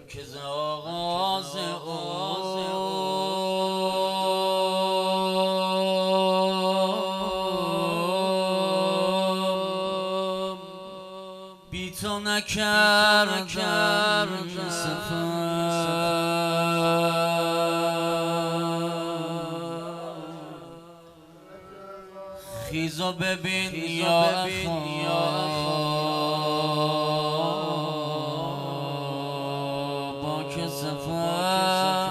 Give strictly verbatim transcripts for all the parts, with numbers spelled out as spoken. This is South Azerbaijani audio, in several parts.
که ز آغاز عمر بی تو نکردم سفر. خیز و ببین یا اخا، با که سفر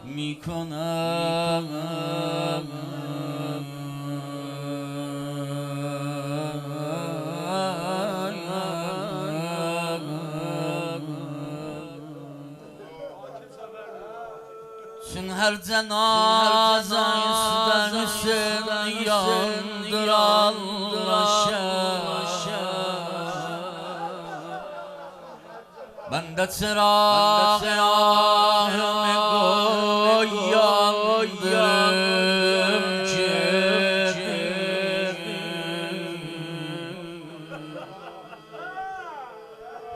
می‌کنم. چون هر جنازه اوسته حسین یاندیرارلار شمع، من ده چراغیمی قوی یاندیریم گئدیم.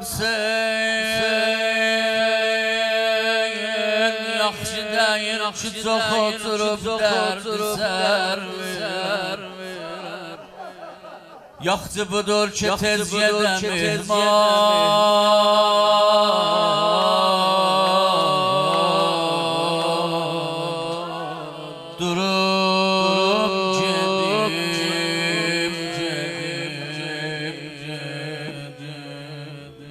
حسین، یاخشی دئییل کی چوخ اوتوروب دردسر وئرم. یاخشی بودور کی تئز گئدم مهمان. دوروم گئدیم، گئدیم، گئدیم، گئدیم.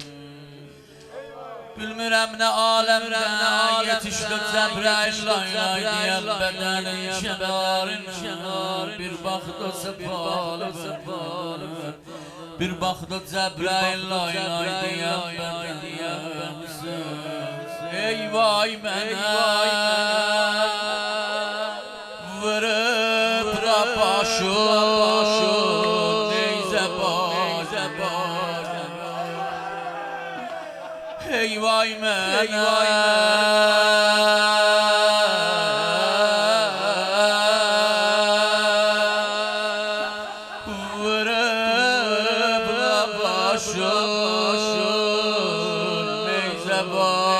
بیلمیرم نه عالمده یئتیشدی جبرئیل لای‌لای دئیم بدنین کنارینا. بیر باخدی سپالی بدنه. بیر باخدی جبرئیل لای‌لای دئیم بدنه. ای وای منه، ووروب را باشین نیزه بازی. ای وای منه، ووروب را باشین نیزه بازی.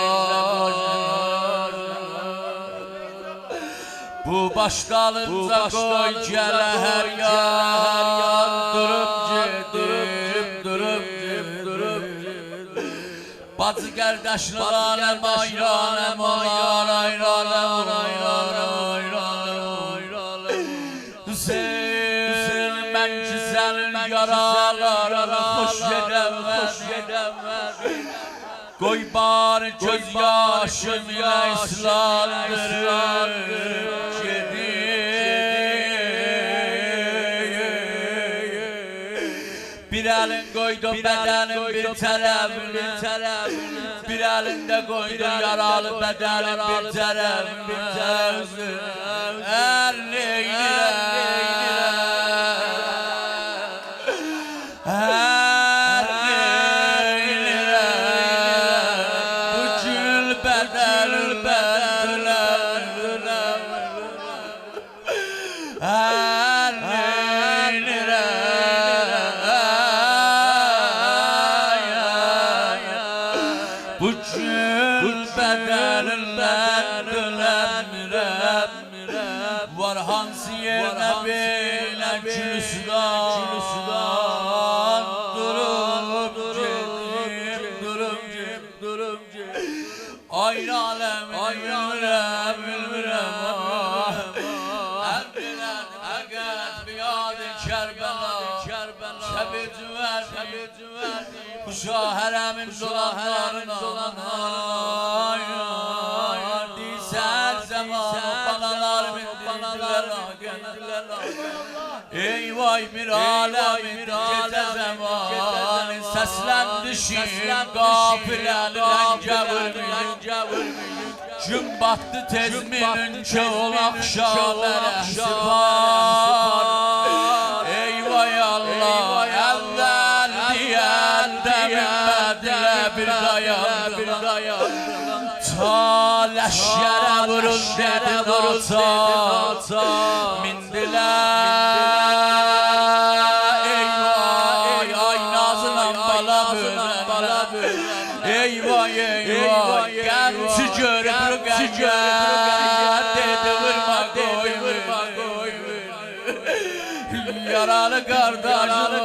بو باش دالینجا قوی گله هر یان. دوروم گئدیم، دوروم گئدیم، دوروم گئدیم. باجی قارداشلیق عالم آیرانم اولار، آیرانم اولار، آیرانم اولار. حسین، من کی سنین یارالارینی خوش ائدمه‌دیم، قوی باری گؤز یاشیمی ایله ایسلاندیریم گئدیم. بیر الین قویدو بدنین بیر طرفینه، بیر الین ده قویدو یارالی بدنین بیر طرفینه. هر نئینیرم، هر نئینیرم، بو گول بدنیمدن دونم. هر نئینیرم، بو گول بدنیمدن دونمیرم. وار هانسی یئرینه بئله گولوستان، دوروب گئدیم، دوروب گئدیم، دوروب گئدیم. آی عالم، آی عالم، بیلمیرم، بیلمیرم. هر بیلن فقط بیاد کربلا، شب جوار، شب جوار. بو شاه حرمین دولانمارینا، آی، آی، آی، سحر زمان، بالالار میندیردیلر آقا. ای وای، بیر عالمین گئجه زمانی سسلندیشیم، قافله‌لی لنگه وورموش. گون باتدی تئز مینین کی اول آخشاملره سپار. ای وای الله، اول دئینده مینمه‌دیلر، بیر دایاندیلار. تا لشکره وورون دئدی ناچار، میندیلر. ای وای، آی نازینان بالا بؤیرنلر، ای وای، ای وای، غمچی گؤروب رقیه، دئدی: «وورما، قویمور.» یارالی قارداشیم،